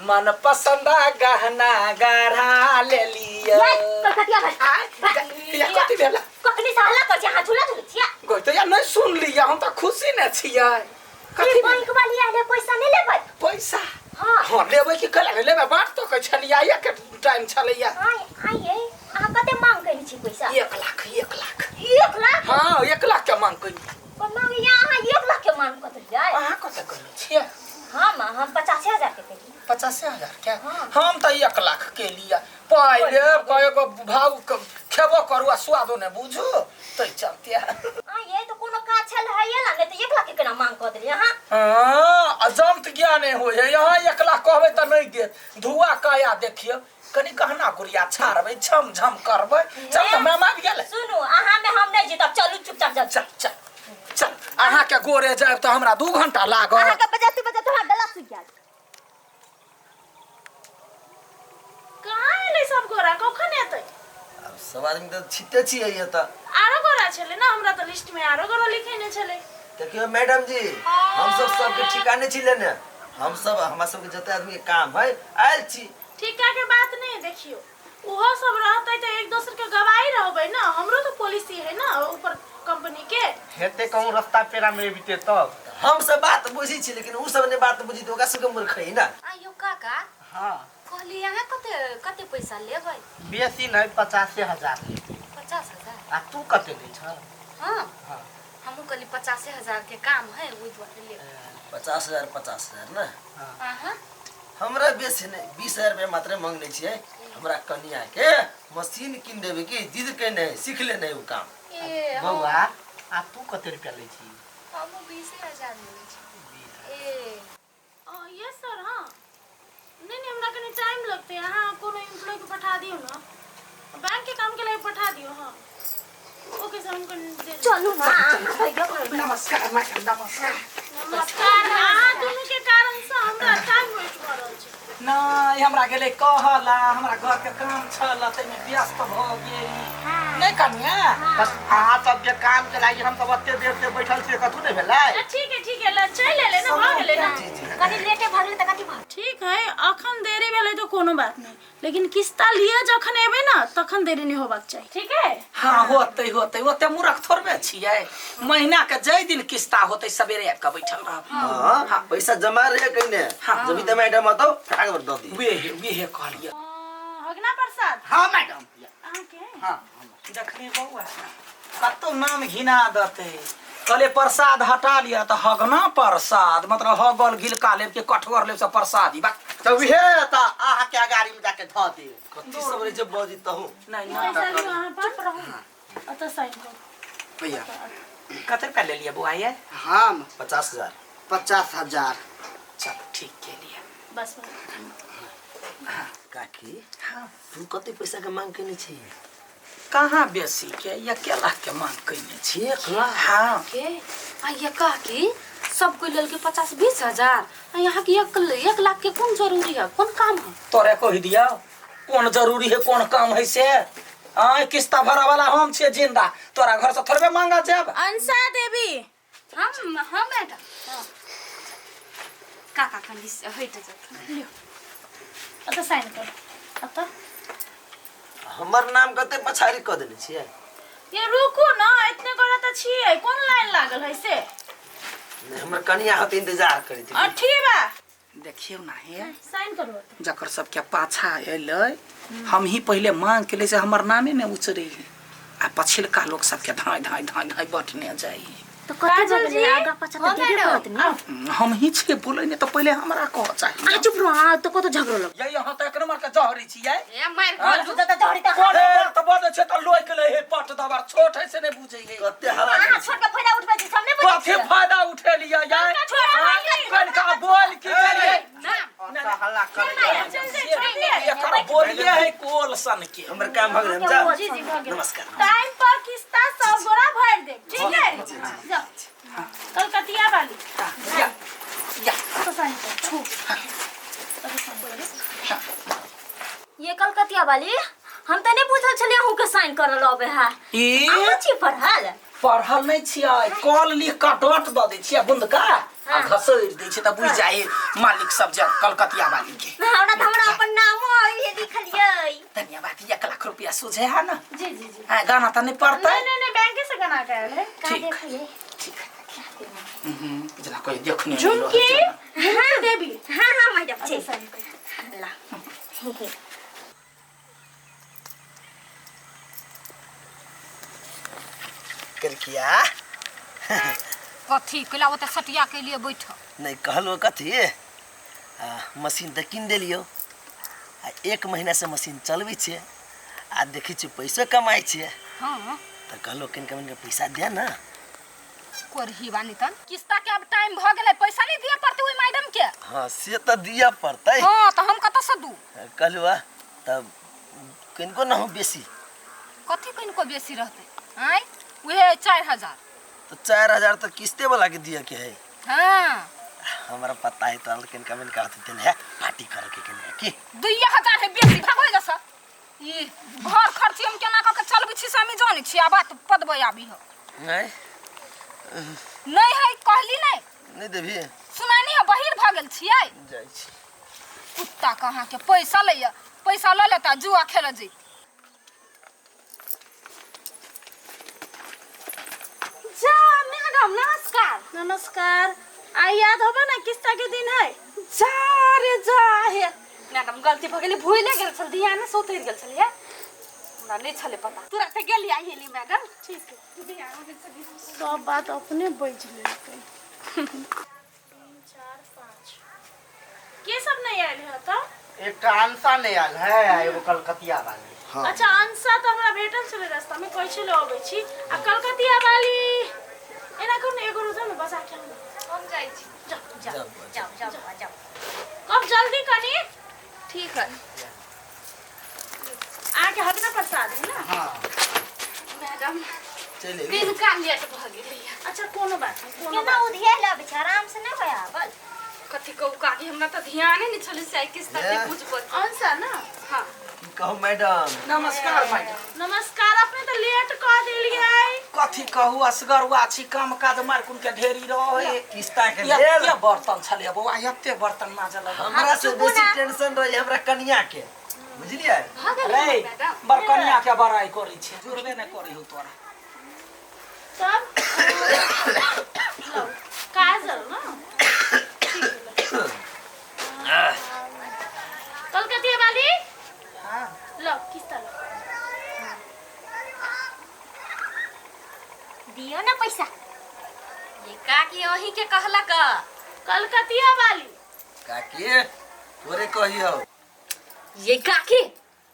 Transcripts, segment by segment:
मन पसंद गहना गढ़ा लेलियो। ये कलकतिया भाई। आय, या कथी भेला? कखनी से हल्ला कर छी अहाँ झूला झूलै छियै। गई तो या नहीं सुन लिया, हम तो खुशी ने छियै। कथी ई बैंक वाली आले पैसा नहीं लेबै? पैसा? हाँ। हाँ लेबै कि कला नहि लेबै, बात तो कहै छलियै एक टाइम छलैया। आइ आइ अहाँ कते मांग कयने छी पैसा? 1 लाख। 1 लाख। 1 लाख? हाँ 1 लाख के मांग कयली। कोन मांग या अहाँ 1 लाख के मांग कऽ देलियै? अहाँ कते कयने छियै? हम 50,000 के केलियै। 50,000 के? हाँ। हम तऽ 1 लाख के लिया। पाइ लेब कएगो भाव खेबो करू आ स्वादो नहि बुझू, ताहि चलते। आ ये तो कोनो काज छल है ये ला नहीं तो 1 लाख के केना मांग कऽ देलियै अहाँ? हाँ, अजंत ज्ञान नहि होइ है। यहाँ 1 लाख कहबै तऽ नहि देत। धुआ काया देखियौ, कनि गहना गुड़िया छाड़बै, झम झम करबै। चल तऽ मामा आबि गेल। सुनू, अहाँ में हम नहीं जीतब, चलू चुपचाप जाउ। चल चल चल, अहाँके गोरे जायब तऽ हमरा 2 घंटा लागत। अहाँके बजाते बजाते हमरा गला सूखि गेल। कहाँ एलै सब गोरा, कखन एतै? आब सब आदमी तऽ छिते छियै एतऽ। आरो गोरा छलै ने, हमरा तऽ लिस्ट में आरो गोरा लिखेने छलै। देखियौ मैडम जी, हम सब सबके ठिकाने छी लेने। हम सब हमरा सबके जते आदमी के काम है आयल छी। ठीका के बात नहीं, देखियो उहो सब रहतै तऽ एक दोसर के गवाही रहबै ना। हमरो तो पॉलिसी है ना ऊपर कंपनी के। हेते कहूँ रास्ता पेरा में अबिते तब। हम सब बात बुझी छी लेकिन उ सब ने बात बुझी तऽ ओकरा सबके मूर्ख है ना। आइयो काका। हाँ। कहली अहाँ कते कते पैसा लेबै? बेसी नहीं, 85,000। 50,000? आ तू कते लै छ? हाँ। हाँ। हमहूँ कहली 85,000 के काम है, ओहि दुआरे लेबै। 50,000, 50,000 ना? हाँ। अहाँ? हमरा बेसी नहीं, 20,000 रुपया मात्रे मांगने छियै। हमरा कनिया के मशीन किन देबै कि जिद केने है, सीख लेने है उ काम। ए, बौआ, हाँ। आ तू कते रुपया लै छी? हमहूँ 20,000 लै छी। 20,000। ए। यस सर, हाँ। नहीं नहीं, हमरा कनी टाइम लगतै, अहाँ कोनो एम्प्लॉय के पठा दियौ ना, बैंक के काम के लिए पठा दियौ। हाँ ओके सर, हम कनी देर चलू ना, भैया। नमस्कार मैडम, नमस्कार। नमस्कार। अहाँ दुनू के कारण से हमरा टाइम वेस्ट भऽ रहल छै। नहि, हमरा गेलै कहला, हमरा घर के काम छल, ताहिमे व्यस्त भऽ गेली। नहि कनिया? बस अहाँ सब के काम के लागि हम सब एते देर से बैठल छियै, कथू नहि भेलै? ठीक है ठीक है, ल चलि एलै ना, भऽ गेलै ना। कनी लेटे भऽ गेलै तऽ कथी भऽ? ठीक है, अखन देरी भेलै तऽ कोनो बात नहि, लेकिन किस्ता लिए जखन एबै ना तखन देरी नहि होबाक चाही, ठीक है? हाँ होतै होतै, ओते मूर्ख थोड़बे छियै। महीना के जै दिन किस्ता होतै सवेरे आबि कऽ बैठल रहब। हाँ, हाँ। पैसा जमा रहे कहिने। हाँ। जब तऽ मैडम अतौ फटाक दऽ दी। वेहे वेहे कहलियै। हगना प्रसाद। हाँ मैडम। अहाँके? हाँ। देखनी बौआ, कतौ नाम घिना देतै। कहलियै प्रसाद हटा लिअ तऽ हगना प्रसाद, मतलब हगल गिलका लेब कि कठगर लेब से प्रसाद ही बा। तऽ उहे तऽ अहाँके अगाड़ी में जाके धऽ देब। कथी सब रहै छै बजी तहु। नहीं पैसा नहीं। लियौ अहाँ पर। चुप रहू। ओतऽ साइन करू। भैया कते रुपया ले लिअ बौआ ये? हम 50,000। 50,000। चलो ठीक के लिए। बस। काकी, हाँ। तू कते पैसा के मांग केने छी? कहाँ बेसी के, 1 लाख के मांग केने छी। 1 लाख? हाँ। के आ ये काकी सब कोई लेलके 50-20 हजार, आ यहाँ के 1 लाख के कोन जरूरी है, कोन काम है? तोरे कहि दिया कोन जरूरी है, कोन काम है से? आय किस्ता भरा वाला हम छियै जिंदा, तोरा घर से थोड़बे मांगा जाब। अंशा देवी। हम मैडम। हाँ। काका कनी से हटि जाथुन। लियौ अतऽ साइन करू। अतऽ हमर नाम कते पछाड़ी कऽ देने छियै? ये रुकू ना, इतने गोरा तऽ छियै, कोन लाइन लागल है से? नहि, हमर कनिया होते इंतजार करैत। आ ठीक बा। देखियौ ना हे। साइन करू ओतऽ। जकर सबके पाछा एलै, हम ही पहिले मांग के लै से हमर नामे ने उचरै है, आ पछिलका लोक सबके धाँय धाँय धाँय धाँय बटने जाइ है। तऽ कते काजल भऽ गेलै? जी? आगा पाछा तऽ हाँ, देबे मैडम। करत ने। हम ही छियै बोलै ने तऽ पहिले हमरा कह चाही। अहाँ चुप रहू, अहाँ तऽ कतौ झगड़ो लग। ये यहाँ तऽ एक नंबर के जहरी छियै। ए मारि खा। तऽ जहरी तऽ कोने पर तऽ बजै छै तऽ लोकि लै है पट दबर, छोट है से नहि बुझै है। कते हवा अहाँ दै छै। छोट के फायदा उठबै छी, सब नहि बुझै कथी छियै। फायदा उठेलियै यार? कनिका बोल की केलियै? ओतऽ हल्ला करै। चल जाए, छोड़ दिए। एकर बोलिए है कोल सन के। हमर काम भऽ गेल, हम जाउ। जी जी भऽ गेल। नमस्कार। टाइम पर किस्ता सब गोरा भरि देब, ठीक है? जाओ कलकतिया वाली। या या। ओतऽ साइन करू। ओतऽ साइन करू। ये कलकतिया वाली, हम तऽ नहि बुझल छलियै अहूँ के साइन करल अबै है। ई अहूँ छी पढ़ल? पढ़ल नहि छियै, कॉल लिख कऽ डॉट दऽ दै छियै बुंदका आ घसैर दै छै तऽ बुझि जाइ मालिक सब जे कलकतिया वाली के। हमरा तऽ हमरा अपन नामो ओहिमे लिखलियै। धन्यवाद। 1 लाख रुपया सूझे है ना? जी जी जी। हाँ, गाना तऽ नहीं पड़तै? नहीं नहीं नहीं, बैंक से गना के आयल है। का ठीक। देखलियै? ठीक है। जेना कोई देखने नहीं झुमकी। रहै छै। झुमकी देबी? हाँ हाँ मैडम, छै। ला। करकिया। कथी कैला ओते सटिया के लिए बैठ? नहीं, कहलो कथी, मशीन तऽ कीन देलियौ आ एक महीना से मशीन चलबै छियै आ देखै छियै पैसो कमाइ छियै। तऽ कहलो कनिका मनिका पैसा दे ना। कोरही बानी तन किस्ता के अब टाइम भ गेलै, पैसा नहीं दिए पड़तै ओइ मैडम के? हाँ, से तऽ दिअ पड़तै। हाँ, तऽ हम कतऽ से दू? कहलू आ तब कनिको न हो बेसी। कथी कनिको बेसी रहतै? आँय, उहे 4000। तऽ 4000 तऽ किस्ते वाला के दिअ के है। हमरा पता है तोरा कनिका मनिका हाथ देने है पार्टी करे के कनिका की। 2000 है बेसी, भागो जैसा। ई घर खर्ची हम केना कऽ के चलबै छी से हमी जानै छी। आ बात पदबै आबी हो। नहीं। नहीं है, कहली नहीं। नहीं देबी? सुनाई नहीं है, बहिर भऽ गेल छियै। जाइ छी। कुत्ता कहाँ के पैसा लैया, पैसा लऽ लेता, जुआ खेलऽ जैत। जा मैडम, नमस्कार। नमस्कार। आई याद होबे ना, किस्ता के दिन है। जा रे जा हे मैडम, गलती भऽ गेलै, भूले गेल छल, ध्यान से उतरि गेल छलियै, हमरा नहि छलै पता। तुरंत गेली आई हेली मैडम। ठीक है, सब बात अपने बज लेलकै। तीन, चार, पाँच के सब नहीं आयल है तऽ? एकटा अंसा नहि आयल है आ एगो कलकतिया वाली। अच्छा, अंसा तऽ हमरा भेटल छलै रास्ता में, कहै छलै अबै छी। आ कलकतिया वाली एना करू ने, एगो रोज ने बजा के आनू। हम जाइ छी। जाओ जाओ जाओ जाओ जाओ। कब जल्दी कनी। ठीक है। आके हक ना प्रसाद है ना। हाँ। मैडम। चलि एली। किनका लेट भऽ गेलै? अच्छा, कोनो बात नहीं, कोनो केना बात। उधिया लबै छै, आराम से नहि होय आबल। कथी कहू काकी, हमरा तऽ ध्याने नहि छलै से आइ किस्ता के ए। बुझबै। अंसा ना? हाँ। की कहू मैडम। नमस्कार मैडम। नमस्कार। अपने तऽ लेट कऽ देलियै। कथी कहू, असगरुआ छी, काम काज मारकुन के ढेरी रहे। किस्ता के लेल एते बर्तन छलै बौआ, एते बर्तन माजल। हमरा से बेसी टेंशन रही हमरा कनिया के, बुझलियै? भऽ गेलै। रे मैडम। बड़ कनिया के बड़ाई करै छै, जुड़बे नहि करै हो तोरा। तब लो, काजल ना? ठीक है। कलकतिया वाली। हाँ। लो, किस्ता लो। दियो ना पैसा। ये काकी अहीं के कहलक? कलकतिया वाली। काकी, तोरे कहियौ। ये काकी,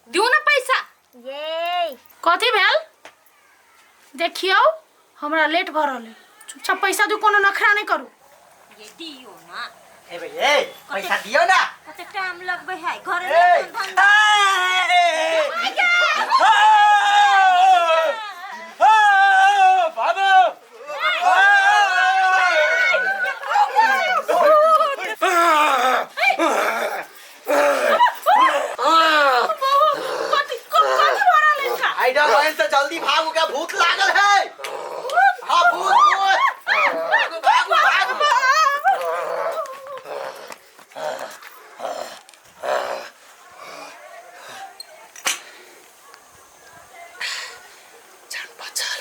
दियौ ना पैसा। ये। कथी भेल? देखियौ, हमरा लेट भऽ रहल है, चुपचाप पैसा दियौ, कोनो नखरा नहि करू। ये दियो ना। ए भाई, ए, पैसा दियौ ना। कते टाइम लगबै है घर ए, में धंधा। ए, भागो। कथी कथी भऽ रहल है इनका? आइडा बहन से जल्दी भागू, क्या भूत लागल है। हाँ, भूत भूत, भागू भागू भागू। जान बचल,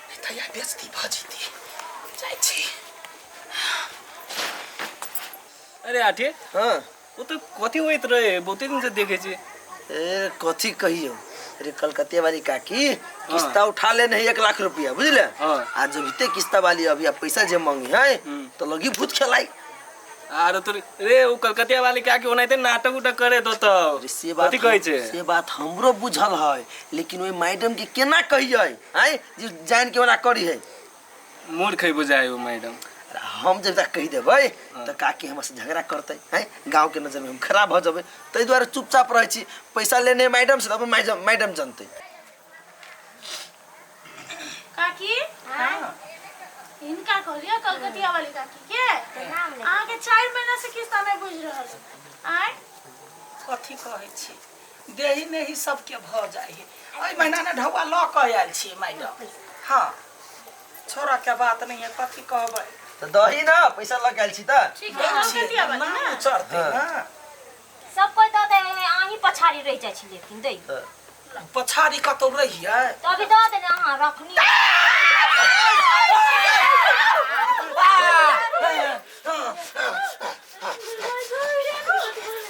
नहीं तऽ या बेइज्जती भऽ जेती। जाइ छी। अरे आठे। हाँ। ओ तऽ कथी होइत रहे? बहुते दिन से देखै छी। ए, कथी कहियौ अरे, कलकतिया वाली काकी किस्ता उठा लेने है 1 लाख रुपया, बुझले? आ जब इते किस्ता वाली अभी आ पैसा जे मांगी है तो लगी भूत खेलाई। आर तो रे, ओ कलकतिया वाली काकी ओनाहिते नाटक उटक करे दो तऽ। अरे से बात कथी कहै छै? से बात हमरो बुझल है, लेकिन ओहि मैडम के केना कहियै आय जे जान के ओना करी है। मूर्ख है बुझाइ ओ मैडम। अरे हम जब तक कहि देबै तऽ काकी हमरा से झगड़ा करतै हैं, गाँव के नजर में हम खराब हो जेबै। ताहि दुआरे चुपचाप रहै छी। पैसा लेने मैडम से तऽ अपन मैडम मैडम जनतै। काकी, हिनका कहलियै, कलकतिया वाली काकी के। नाम ले। अहाँके 4 महीना से किस्ता नहि बुझि रहल आय। कथी कहै छी, देही नेही सबके भऽ जाइ है। एहि महीना ने ढौआ लऽ कऽ आयल छी मैडम। हाँ, छोड़ा के बात नहीं है, कथी कहबै। त दही ना पैसा लग गेल छी त। ठीक है, कलकतिया वाली ना। चढ़ते ना सब कोई दऽ दे, अहीं पछाड़ी रहि जाइ छी, लेकिन दै पछाड़ी कतौ रहियै तऽ अभी दऽ देने अहाँ रखनी।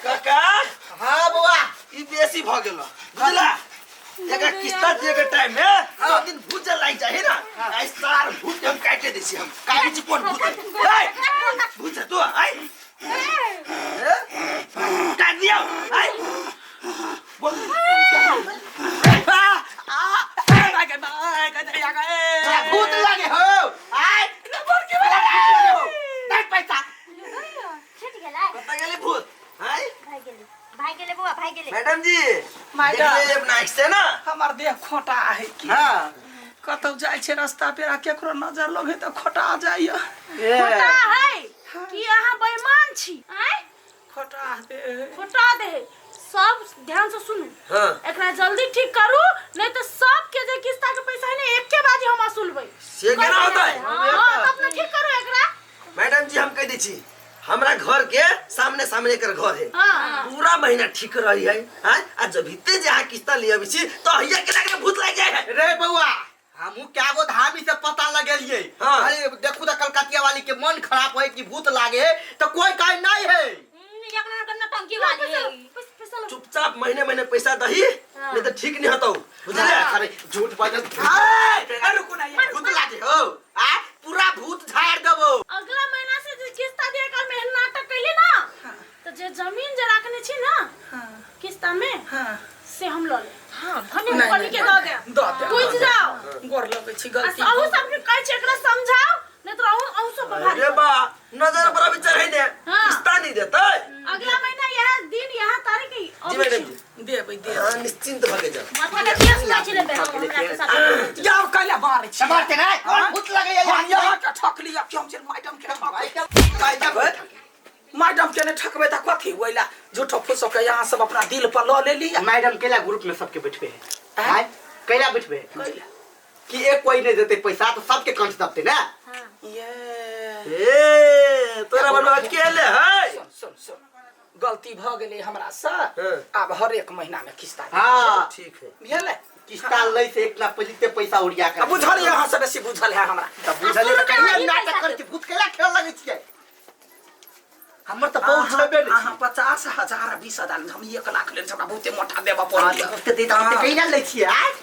काका हाँ बौआ ई बेसी भ गेल बुझला। एकरा किस्ता दिए के टाइम में दो दिन भूत लागि जाइ है ना, आई सार भूत हम काटे दै छी, हम काटे छी कोन भूत है? ए भूत है तू आई काट दियो आई बोल भूत लागे हो आय हो नहीं पैसा छूट गेलै। कतऽ गेलै भूत? आय भागि गेलै, भागि गेलै बौआ, भागि गेलै। मैडम जी मैडम। देख ले अपना आँखि से ना। हमर देह खोटा है की? हाँ कतौ जाइ छै रास्ता पेरा केकरो नजर लगे तऽ खोटा जाइया। खोटा है कि अहाँ बेईमान छी? आँय खोटा दे, खोटा दे। सब ध्यान से सुनू। हाँ एकरा जल्दी ठीक करू, नहीं तो सबके जे किस्ता के पैसा है ना एके बाजी हम वसूलबै। से केना होतै? हाँ तब ना ठीक करू एकरा। मैडम जी हम कह दै छी हमरा घर के सामने सामने एकर घर है। हाँ पूरा महीना ठीक रही है। हाँ आ जब हिते जे अहाँ किस्ता ले अबै छी तो हैया केना केना भूत लागि जाइ है। रे बौआ हमहू क्या गो धामी से पता लगेलिए। हाँ। अरे देखू तो कलकतिया वाली के मन खराब है कि भूत लागे है तो कोई काज नहीं है। एकरा के नौटंकी वाली है। पैसा लो। चुपचाप महीने महीने पैसा दही नहीं तो ठीक नहीं होतौ बुझले। अरे झूठ बाजल अरे रुकू ना यार। भूत लागे हो आ पूरा भूत झाड़ देबो। अगला महीना से जे किस्ता दिए काल में नाटक कैले ना तो जे जमीन जे राखने छी ना किस्ता में से हम ल ले। हाँ भने नहीं, पनी के दऽ दे, दऽ दे, बुझ जाओ। गोर लगै छी आ गलती। अहू सबके कहै छी एकरा समझाओ, नहीं तो अहू सब पर भारी अरे बा नजर पर अभी चढ़ै ने। हाँ। किस्ता नहीं देतै। अगला महीना यह दिन यह तारीख ही जी मैडम जी देबै देबै। हाँ निश्चिंत भके जाओ। माथा के केस नहि छलै हमरा के साथ। जाओ कैला मारै छी? मारते ना कौन भूत लगे है? हम यहाँ के ठकली कि हम जे मैडम के ठकबै? मैडम के नहीं ठकबै तऽ कथी होइला? झूठो फूसो के यहाँ सब अपना दिल पर लऽ लेली। मैडम केला ग्रुप में सबके बैठबे है? आँय? केला बैठबे है कैला? कि एक कोई नहीं देते पैसा तो सबके कंठ दबते ना। ये ए तोरा बनवा अकेले है। सुन सुन सुन गलती भ गेलै हमरा से। हाँ। आब हर एक महीना में किस्ता देबै। हाँ ठीक है बुझलै? किस्ता लै से एक ना पैसे पैसा उड़िया कर। आ बुझल यहाँ से बेसी बुझल है हमरा। तब बुझल है कहिया नाटक कर छी भूत केला खेल लगे छियै। हमर तऽ बहुत छबे नहीं। अहाँ 50,000 20,000 हम 1 लाख लेने छी, हमरा बहुते मोटा देबऽ पड़ल। हाँ, तऽ ओते दे तऽ कहिया लै छियै? आँय?